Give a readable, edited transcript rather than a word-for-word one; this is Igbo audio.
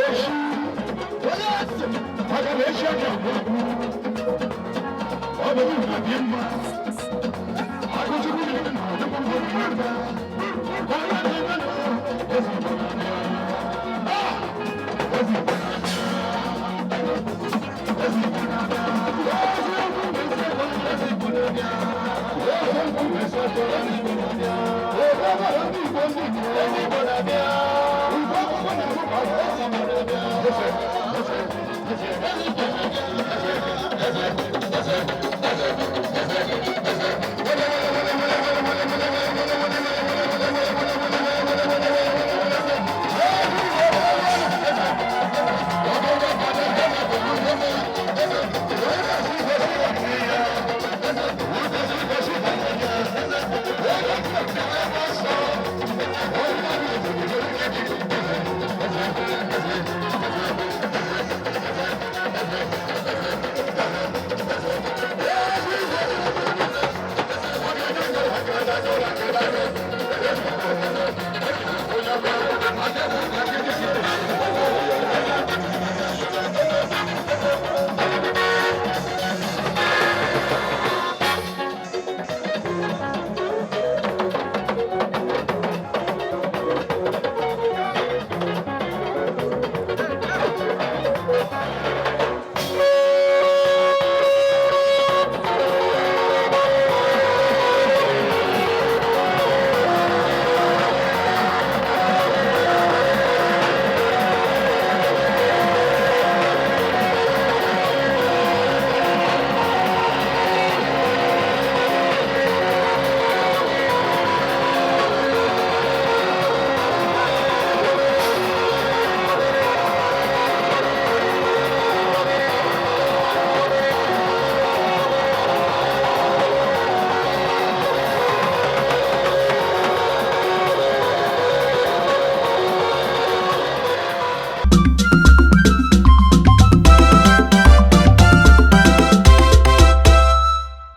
Echi, maka na echi aka agwụ agwụ. Ọ bụ na dị mma. Agụchukwu nyere na ọdịkwa mma aka. Onye na-eme na ezi Igbo na-abịa. Ah! Ezi Igbo na-abịa. Ezi Igbo na-abịa. Eziokwu bụ eziokwu, ezi Igbo na-abịa. Eziokwu bụ eziokwu, ezi Igbo na-abịa. Ebe ndị Igbo, ndị Igbo, ezi Igbo na-abịa. Igbo akwụkwọ na-agụ ka ezi Igbo na-abịa. Eze, eze, eze, ezi Igbo na-abịa. Eze, eze, eze, eze, eze, eze. Wele, wele, wele, wele, wele, wele, wele, wele, wele, wele, wele, wele, wele, wele, wele, wele, wele, wele. Ezi Igbo na-abịa.